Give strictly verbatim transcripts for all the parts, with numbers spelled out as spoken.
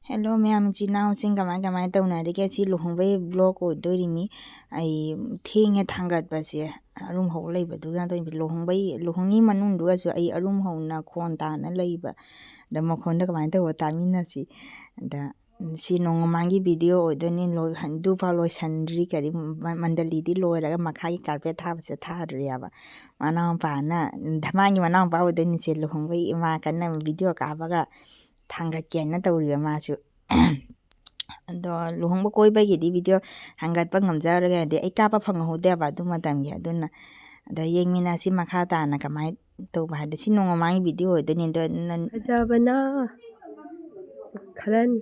Hello ꯃꯌꯥꯝ, ꯏꯆꯤꯟ ꯏꯅꯥꯎꯁꯤꯡ ꯀꯃꯥꯏ ꯀꯃꯥꯏ ꯇꯧꯅꯔꯤꯒꯦ? ꯁꯤ ꯂꯨꯍꯣꯡꯕꯩ ꯕ꯭ꯂꯣꯛ ꯑꯣꯏꯗꯣꯔꯤꯃꯤ꯫ ꯑꯩ ꯊꯦꯡꯉꯦ ꯊꯥꯡꯒꯠꯄꯁꯦ, ꯑꯔꯨꯝ ꯍꯧ ꯂꯩꯕꯗꯨꯅ꯫ ꯑꯗꯣ ꯂꯨꯍꯣꯡꯕꯩ, ꯂꯨꯍꯣꯡꯉꯤ ꯃꯅꯨꯡꯗꯨꯒꯁꯨ ꯑꯩ ꯑꯔꯨꯝ ꯍꯧꯅ ꯈꯣꯟ ꯇꯥꯅ ꯂꯩꯕ꯫ ꯑꯗ ꯃꯈꯣꯟꯗ ꯀꯃꯥꯏꯅ ꯇꯧꯕ ꯇꯥꯃꯤꯟꯅꯁꯤ꯫ ꯑꯗ ꯁꯤ ꯅꯣꯡꯃꯃꯥꯡꯒꯤ ꯚꯤꯗꯤꯑꯣ ꯑꯣꯏꯗꯣꯏꯅꯤ, ꯂꯣꯏ-, ꯑꯗꯨꯐꯥꯎ ꯂꯣꯏꯁꯟꯗ꯭ꯔꯤ꯫ ꯀꯔꯤ ꯃ-, ꯃꯟꯗꯂꯤꯗꯤ ꯂꯣꯏꯔꯒ ꯃꯈꯥꯒꯤ ꯀꯥꯔꯄꯦꯠ ꯊꯥꯕꯁꯦ ꯊꯥꯗ꯭ꯔꯤꯑꯕ꯫ ꯃꯅꯥꯎꯄꯥꯅ, ꯙꯃꯥꯒꯤ ꯃꯅꯥꯎꯄꯥ ꯑꯣꯏꯗꯣꯏꯅꯤꯁꯦ, ꯂꯨꯍꯣꯡꯕꯩ ꯏꯃꯥ ꯀꯟꯅ ꯚꯤꯗꯤꯑꯣ ꯀꯥꯞꯄꯒ ꯊꯥꯡꯒꯠꯀꯦꯅ ꯇꯧꯔꯤꯕ ꯃꯥꯁꯨ꯫ ꯑꯗꯣ ꯂꯨꯍꯣꯡꯕ ꯀꯣꯏꯕꯒꯤꯗꯤ ꯚꯤꯗꯤꯑꯣ ꯍꯥꯡꯒꯠꯄ ꯉꯝꯖꯔꯔꯣꯏ, ꯍꯥꯏꯗꯤ ꯑꯩ ꯀꯥꯞꯄ ꯐꯪꯍꯧꯗꯦꯕ ꯑꯗꯨ ꯃꯇꯝꯒꯤ꯫ ꯑꯗꯨꯅ ꯑꯗꯣ ꯌꯦꯡꯃꯤꯟꯅꯁꯤ ꯃꯈꯥ ꯇꯥꯅ ꯀꯃꯥꯏꯅ ꯇꯧꯕ ꯍꯥꯏꯗꯤ꯫ ꯁꯤ ꯅꯣꯡꯃ ꯃꯃꯥꯡꯒꯤ ꯚꯤꯗꯤꯑꯣ ꯑꯣꯏꯗꯣꯏꯅꯤ꯫ ꯑꯗꯣ ꯅꯪ ꯐꯖꯕꯅ ꯈꯔꯅꯤ,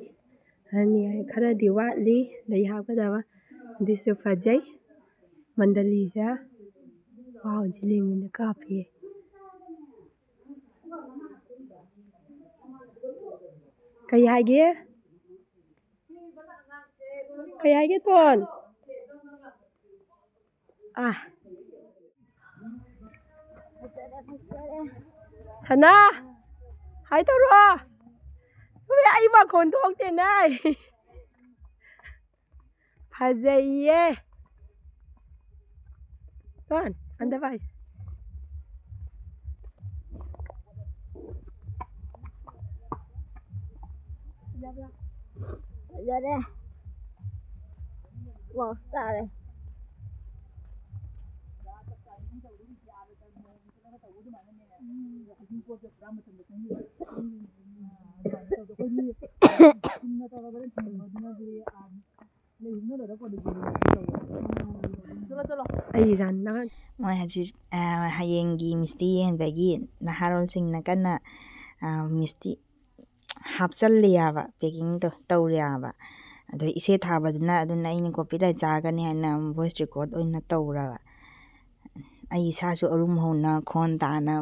ꯈꯔꯅꯤ ꯍꯥꯏ, ꯈꯔꯗꯤ ꯋꯥꯠꯂꯤ ꯂꯩ ꯍꯥꯞꯀꯗꯕ꯫ ꯑꯗꯨꯁꯨ ꯐꯖꯩ꯫ ꯃꯟꯗꯂꯤꯁꯦ, ꯋꯥꯎ, ꯖꯤꯂꯤꯡꯕꯤꯅ ꯀꯥꯞꯄꯤ꯫ ꯀꯩ ꯍꯥꯏꯒꯦ? ꯀꯩ ꯍꯥꯏꯒꯦ, ꯇꯣꯟ? ꯑꯥ꯫ ꯁꯅꯥ, ꯍꯥꯏ ꯇꯧꯔꯣ꯫ ꯍꯣꯏ, ꯑꯩ ꯃꯈꯣꯟ ꯊꯣꯛꯇꯦꯅꯦ꯫ ꯐꯖꯩꯌꯦ꯫ ꯇꯣꯟ, ꯑꯟꯗ ꯄꯥꯏ꯫ ꯐꯖꯔꯦ꯫ ꯋꯥꯎ ꯇꯥꯔꯦ꯫ ꯑꯩ ꯏꯆꯥ ꯅꯍꯥꯟ ꯃꯣꯏ ꯍꯧꯖꯤꯛ, ꯑ, ꯍꯌꯦꯡꯒꯤ ꯃꯤꯁꯇꯤ ꯌꯦꯟꯕꯒꯤ ꯅꯍꯥꯔꯣꯜꯁꯤꯡꯅ ꯀꯟꯅ, ꯑ, ꯃꯤꯁꯇꯤ ꯍꯥꯞꯆꯜꯂꯤꯌꯥꯕ, ꯄꯦꯀꯤꯡꯗꯣ ꯇꯧꯔꯤꯌꯥꯕ꯫ ꯑꯗꯣ ꯏꯆꯦ ꯊꯥꯕꯗꯨꯅ, ꯑꯗꯨꯅ ꯑꯩꯅ ꯀꯣꯄꯤꯔꯥꯏꯠ ꯆꯥꯒꯅꯤ ꯍꯥꯏꯅ ꯚꯣꯏꯁ ꯔꯦꯀꯣꯔꯠ ꯑꯣꯏꯅ ꯇꯧꯔꯕ꯫ ꯑꯩ ꯏꯁꯥꯁꯨ ꯑꯔꯨꯝ ꯍꯧꯅ ꯈꯣꯟ ꯇꯥꯅ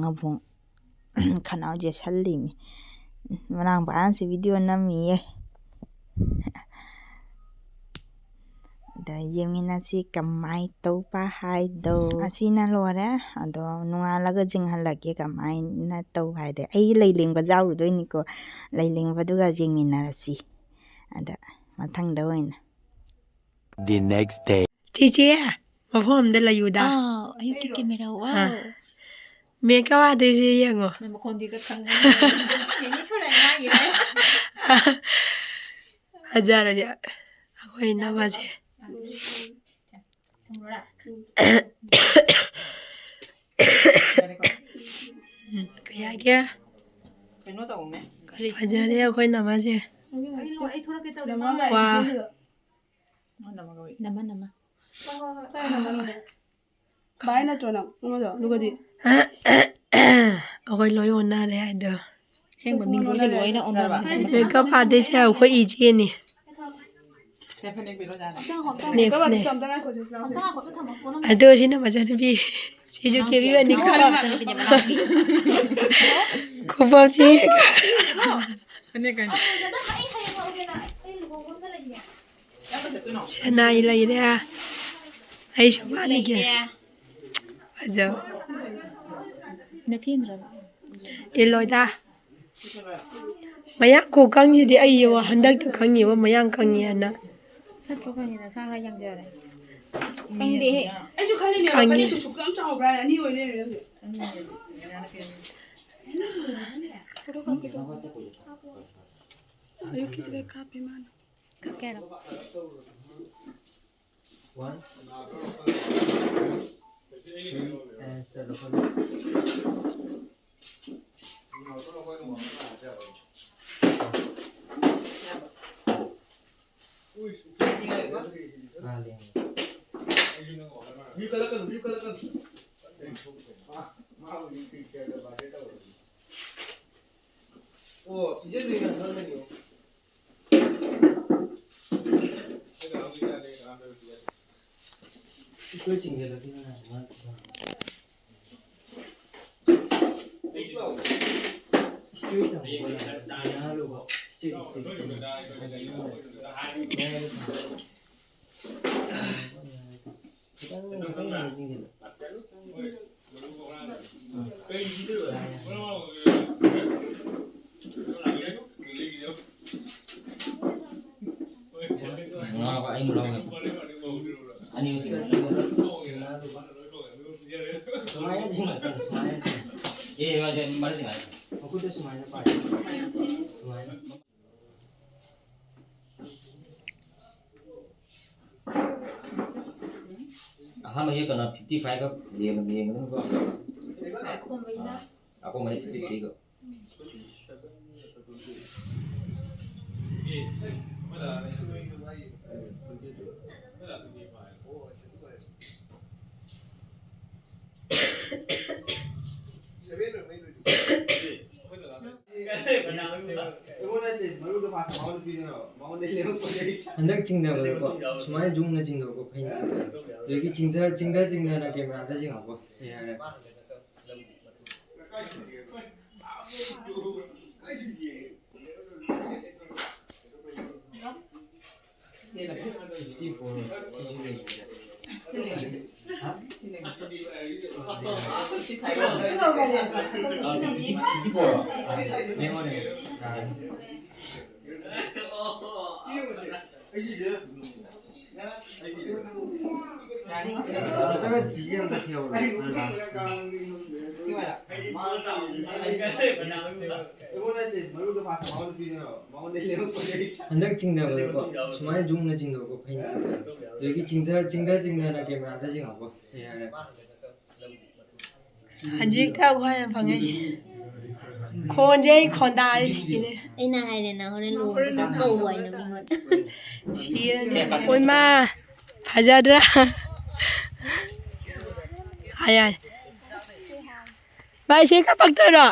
ꯉꯕꯨꯡ ꯈꯅꯥꯎ ꯌꯦꯠꯁꯜꯂꯤꯃꯤ꯫ ꯃꯅꯥꯎꯄꯥꯅꯁꯨ ꯚꯤꯗꯤꯑꯣ ꯅꯝꯃꯤꯌꯦ꯫ ꯑꯗ ꯌꯦꯡꯃꯤꯟꯅꯁꯤ ꯀꯃꯥꯏ ꯇꯧꯕ ꯍꯥꯏꯗꯣ꯫ ꯑꯁꯤꯅ ꯂꯣꯏꯔꯦ꯫ ꯑꯗꯣ ꯅꯣꯡꯉꯥꯜꯂꯒ ꯌꯦꯡꯍꯜꯂꯛꯀꯦ ꯀꯃꯥꯏꯅ ꯇꯧꯕ ꯍꯥꯏꯗꯣ꯫ ꯑꯩ ꯂꯩ ꯂꯦꯡꯕ ꯌꯥꯎꯔꯨꯗꯣꯏꯅꯤꯀꯣ꯫ ꯂꯩ ꯂꯦꯡꯕꯗꯨꯒ ꯌꯦꯡꯃꯤꯟꯅꯔꯁꯤ꯫ ꯑꯗ ꯃꯊꯪꯗ ꯑꯣꯏꯅ꯫ The next day. ꯆꯤꯆꯦ, ꯃꯐꯝ ꯑꯝꯗ ꯂꯩꯌꯨꯗ꯫ ꯑꯥ, ꯑꯌꯨꯛꯀꯤ ꯀꯦꯃꯦꯔꯥ, ꯑꯥ꯫ ꯋꯥꯎ꯫ ꯃꯦꯀꯞ ꯑꯥꯔꯇꯤꯁꯁꯦ ꯌꯦꯡꯉꯣ꯫ ꯃꯣꯏ ꯃꯈꯣꯟꯗꯤ ꯈꯔ ꯈꯪꯕꯅꯤ꯫ ꯌꯦꯡꯉꯤ ꯊꯨꯅ ꯉꯥꯡꯉꯤꯅꯦ꯫ ꯐꯖꯔꯗꯤ ꯑꯩꯈꯣꯏ ꯅꯝꯃꯁꯦ꯫ ꯎꯝ, ꯀꯩ ꯍꯥꯏꯒꯦ? ꯀꯩꯅꯣ ꯇꯧꯅꯦ꯫ ꯀꯔꯤ? ꯐꯖꯔꯦ ꯑꯩꯈꯣꯏ ꯅꯝꯃꯁꯦ꯫ ꯑꯩ ꯊꯣꯛꯂꯛꯀꯦ ꯇꯧꯔꯦ꯫ ꯋꯥ꯫ ꯅꯃ, ꯅꯃ꯫ ꯚꯥꯏ ꯅꯠꯇ꯭ꯔꯣ ꯅꯪ ꯑꯃꯗꯣ? ꯑꯗꯨꯒꯗꯤ? ꯑꯩꯈꯣꯏ ꯂꯣꯏ ꯑꯣꯟꯅꯔꯦ ꯍꯥꯏꯗꯣ꯫ ꯑꯁꯦꯡꯕ ꯃꯤꯡꯗꯣ ꯂꯣꯏꯅ ꯑꯣꯟꯅꯔꯦ꯫ ꯃꯦꯀꯞ ꯑꯥꯔꯇꯤꯁꯁꯦ ꯑꯩꯈꯣꯏ ꯏꯆꯦꯅꯤ꯫ ꯅꯦ, ꯅꯦ꯫ ꯑꯗꯣ ꯁꯤꯅ ꯃꯆꯥꯅꯨꯄꯤ꯫ ꯁꯤꯁꯨ ꯀꯦꯕꯤꯕꯅꯤ꯫ ꯈꯨꯕꯝꯁꯤ꯫ ꯁꯦꯅꯥꯏ ꯂꯩꯔꯦ꯫ ꯑꯩꯁꯨ ꯃꯥꯟꯅꯒꯦ꯫ ꯐꯖꯕ꯫ ꯅꯐꯦꯟꯗ꯭ꯔꯕ? ꯏꯜꯂꯣꯏꯗ꯫ ꯃꯌꯥꯡ ꯈꯨꯀꯪꯁꯤꯗꯤ ꯑꯩ ꯌꯦꯡꯉꯣ, ꯍꯟꯗꯛꯇ ꯈꯪꯉꯤꯕ ꯃꯌꯥꯡ ꯀꯪꯉꯤ ꯍꯥꯏꯅ꯫ ꯅꯠꯇ꯭ꯔꯣ ꯈꯪꯉꯤ, ꯅꯁꯥ ꯈꯔ ꯌꯥꯡꯖꯔꯦ꯫ ꯈꯪꯗꯦꯍꯦ꯫ ꯑꯩꯁꯨ ꯈꯜꯂꯤꯅꯦꯕ, ꯈꯪꯉꯤ꯫ ꯀꯔꯤꯁꯨ ꯁꯨꯛ ꯌꯥꯝ ꯆꯥꯎꯕ꯭ꯔꯥ ꯍꯥꯏꯅ, ꯑꯅꯤ ꯑꯣꯏ ꯂꯩꯔꯝꯃꯦ ꯅꯪꯁꯦ꯫ ꯑꯌꯨꯛꯀꯤꯁꯤꯗ ꯀꯥꯞꯄꯤ ꯃꯥꯅ꯫ ꯀꯥꯞꯀꯦ ꯍꯥꯏꯔꯣ? One. Three and start over. ꯑꯥ, ꯂꯦꯡꯉꯦ꯫ ꯑꯣ, ꯏꯆꯦ ꯂꯨꯏ ꯌꯥꯝ ꯈꯪꯒꯅꯤ꯫ Straight ꯇꯧꯕ ꯅꯍꯥꯟ ꯂꯨꯕ꯫ Straight, straight. ꯈꯤꯇꯪ, ꯈꯤꯇꯪ ꯍꯦꯟꯅ ꯆꯤꯡꯁꯤꯜꯂꯨ꯫ ꯎꯝ꯫ ꯉꯥꯒ ꯑꯩ ꯂꯧꯔꯦ꯫ ꯑꯅꯤ ꯃꯁꯤꯡ꯫ ꯁꯨꯃꯥꯏꯅ ꯆꯤꯡꯉꯛꯀꯅꯨ, ꯁꯨꯃꯥꯏꯅ ꯆꯤꯡꯉꯛꯀꯅꯨ꯫ ꯑꯦ, ꯃꯥꯁꯦ ꯃꯔꯛ ꯇꯤꯡꯉꯛꯑꯦ꯫ ꯃꯈꯨꯠꯇ ꯁꯨꯃꯥꯏꯅ ꯄꯥꯏ꯫ ꯁꯨꯃꯥꯏꯅ꯫ ꯑꯍꯥꯟꯕꯒꯤ ꯀꯩꯅꯣ fifty five ꯈꯛ ꯌꯦꯡ-, ꯌꯦꯡꯒꯗꯕꯀꯣ꯫ ꯑꯈꯣꯝꯕꯩꯅ? ꯑꯥ, ꯑꯈꯣꯝꯕꯩꯅ fifty three ꯈꯛ꯫ ꯍꯟꯗꯛ ꯆꯤꯡꯅꯕꯗꯀꯣ, ꯁꯨꯃꯥꯏꯅ ꯌꯨꯝꯅ ꯆꯤꯡꯅꯕꯀꯣ, ꯐꯩꯅ ꯆꯤꯡꯅꯕ꯫ ꯑꯗꯒꯤ ꯆꯤꯡꯊ-, ꯆꯤꯡꯊ ꯆꯤꯡꯊꯅ camera ꯗ ꯆꯤꯡꯉꯛꯄ꯫ ꯌꯥꯔꯦ꯫ ꯍꯟꯗꯛ ꯆꯤꯡꯅꯕꯗꯀꯣ, ꯁꯨꯃꯥꯏꯅ ꯌꯨꯝꯅ ꯆꯤꯡꯅꯕꯀꯣ, ꯐꯩꯅ ꯆꯤꯡꯅꯕ꯫ ꯑꯗꯒꯤ ꯆꯤꯡꯊ-, ꯆꯤꯡꯊ ꯆꯤꯡꯊꯅ camera ꯗ ꯆꯤꯡꯉꯛꯄ꯫ ꯌꯥꯔꯦ꯫ ꯍꯧꯖꯤꯛꯇ ꯑꯩꯈꯣꯏꯅ ꯐꯪꯉꯛꯏ꯫ ꯈꯣꯟꯁꯦ ꯑꯩ ꯈꯣꯟꯗꯥꯔꯦ ꯁꯤꯔꯦ꯫ ꯑꯩꯅ ꯍꯥꯏꯔꯦꯅ ꯍꯣꯔꯦꯟ ꯂꯨꯍꯣꯡꯕꯗ ꯀꯧꯕ ꯍꯥꯏꯅ ꯃꯤꯉꯣꯟꯗ꯫ ꯁꯤꯔꯅꯤ꯫ ꯑꯣꯏꯃꯥ, ꯐꯖꯗ꯭ꯔꯥ? ꯍꯥꯏ, ꯍꯥꯏ꯫ ꯚꯥꯏ, ꯁꯤ ꯀꯥꯄꯛꯇꯣꯏꯔꯣ?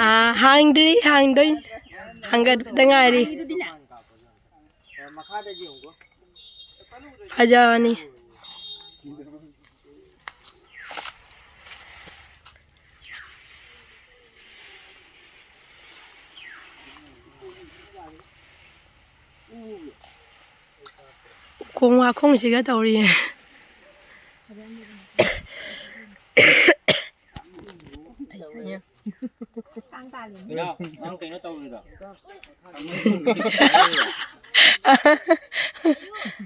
ꯑꯥ, ꯍꯥꯡꯗ꯭ꯔꯤ, ꯍꯥꯡꯗꯣꯏ꯫ ꯍꯥꯡꯒꯠꯄꯗ ꯉꯥꯏꯔꯤ꯫ ꯐꯖꯕꯅꯤ꯫ ꯈꯣꯡ ꯋꯥꯈꯣꯡꯁꯤꯒ ꯇꯧꯔꯤꯌꯦ꯫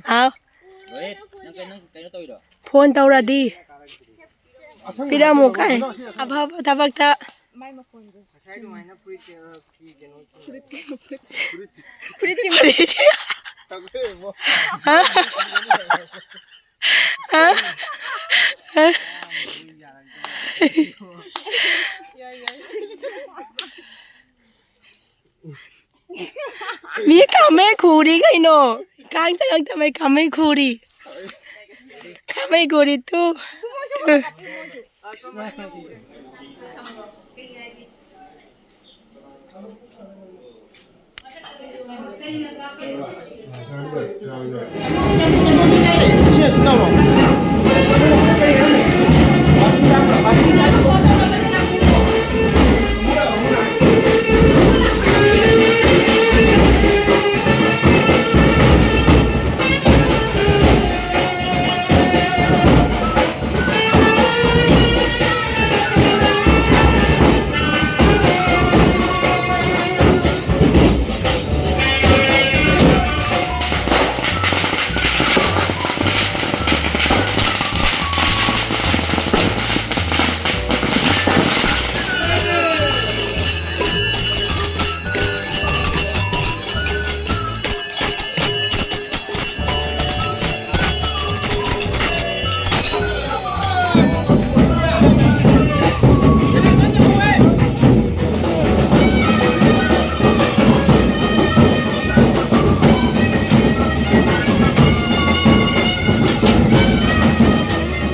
ꯍꯥꯎ꯫ ꯐꯣꯟ ꯇꯧꯔꯗꯤ ꯄꯤꯔꯝꯃꯨ ꯀꯥꯏ꯫ ꯑꯐꯕ ꯊꯕꯛꯇ꯫ ꯐꯨꯔꯤꯠ, ꯐꯨꯔꯤꯠ, ꯐꯨꯔꯤꯠ꯫ ꯍꯥ? ꯍꯥ? ꯃꯤ ꯈꯥꯃꯩ ꯈꯨꯔꯤ ꯀꯩꯅꯣ? ꯀꯥꯡ ꯆꯪꯉꯛꯇꯕꯩ ꯈꯥꯃꯩ ꯈꯨꯔꯤ꯫ ꯈꯥꯃꯩ ꯈꯨꯔꯤ ꯇꯨ꯫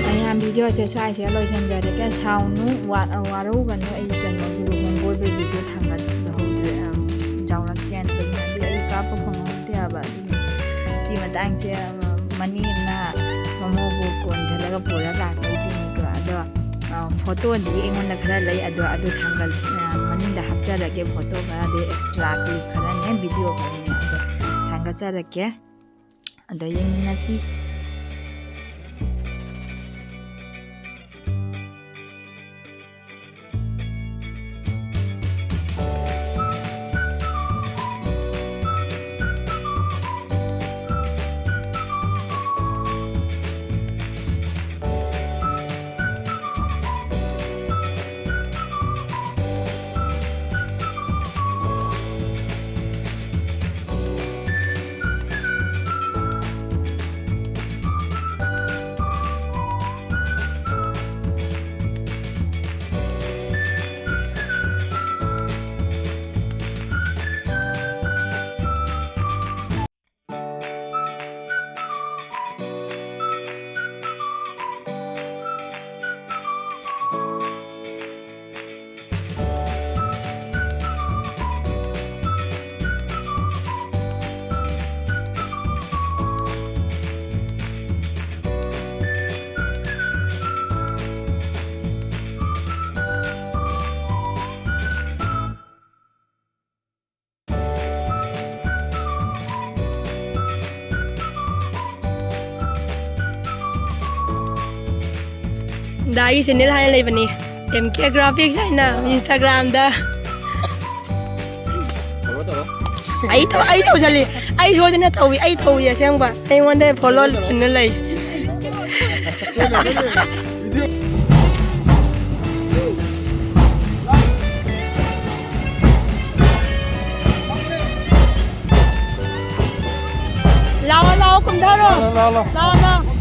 ꯑꯩ ꯚꯤꯗꯤꯑꯣꯁꯦ ꯁ꯭ꯋꯥꯏꯁꯤꯗ ꯂꯣꯏꯁꯤꯟꯖꯔꯒꯦ꯫ ꯁꯥꯎꯅꯨ, ꯋꯥ-, ꯋꯥꯔꯧꯒꯅꯨ꯫ ꯑꯩ ꯀꯩꯅꯣꯒꯤ ꯂꯨꯍꯣꯡꯕ ꯑꯣꯏꯕꯒꯤ ꯚꯤꯗꯤꯑꯣ ꯊꯥꯡꯒꯠꯍꯧꯗ꯭ꯔꯦ꯫ ꯑꯝ, ꯆꯥꯎꯔꯛꯇꯦꯅ ꯑꯗꯨꯝ, ꯍꯥꯏꯗꯤ ꯑꯩ ꯀꯥꯞꯄ ꯐꯪꯍꯧꯗꯦ ꯍꯥꯏꯕ꯫ ꯑꯗꯨꯅ ꯁꯤ ꯃꯇꯥꯡꯁꯦ, ꯑꯝ, ꯃꯅꯦ ꯑꯃꯅ ꯃꯃꯧꯕꯨ ꯀꯣꯟꯁꯤꯜꯂꯒ ꯄꯨꯔ ꯂꯥꯛꯄꯩꯗꯨꯅꯤꯀꯣ꯫ ꯑꯗꯣ, ꯑ, ꯐꯣꯇꯣꯗꯤ ꯑꯩꯉꯣꯟꯗ ꯈꯔ ꯂꯩ꯫ ꯑꯗꯣ ꯑꯗꯨ ꯊꯥꯡꯒꯠ-, ꯑ, ꯃꯅꯨꯡꯗ ꯍꯥꯞꯆꯔꯒꯦ꯫ ꯐꯣꯇꯣ ꯈꯔꯗꯤ, ꯑꯦꯛꯁꯇ꯭ꯔꯥ ꯀ꯭ꯂꯤꯞ ꯈꯔꯅꯦ, ꯚꯤꯗꯤꯑꯣ ꯈꯔꯅꯦ꯫ ꯑꯗꯣ ꯊꯥꯡꯒꯠꯆꯔꯛꯀꯦ꯫ ꯑꯗ ꯌꯦꯡꯃꯤꯟꯅꯁꯤ꯫ ꯗꯥ ꯑꯩ ꯆꯦꯅꯦꯜ ꯍꯥꯏꯅ ꯂꯩꯕꯅꯤ, ꯑꯦꯝ ꯀꯦ ꯒ꯭ꯔꯥꯐꯤꯛꯁ ꯍꯥꯏꯅ, ꯏꯟꯁꯇꯥꯒ꯭ꯔꯥꯝꯗ꯫ ꯇꯧꯔꯣ, ꯇꯧꯔꯣ꯫ ꯑꯩ ꯇꯧ-, ꯑꯩ ꯇꯧꯁꯜꯂꯤ꯫ ꯑꯩ ꯁꯣꯏꯗꯅ ꯇꯧꯏ꯫ ꯑꯩ ꯇꯧꯏ ꯑꯁꯦꯡꯕ꯫ ꯑꯩꯉꯣꯟꯗ ꯐꯣꯂꯣ ꯂꯣꯏꯅ ꯂꯩ꯫ ꯂꯥꯛꯑꯣ, ꯂꯥꯛꯑꯣ, ꯀꯨꯝꯊꯔꯣ꯫ ꯂꯥꯛꯑꯣ, ꯂꯥꯛꯑꯣ, ꯂꯥꯛꯑꯣ꯫ ꯂꯥꯛꯑꯣ, ꯂꯥꯛꯑꯣ꯫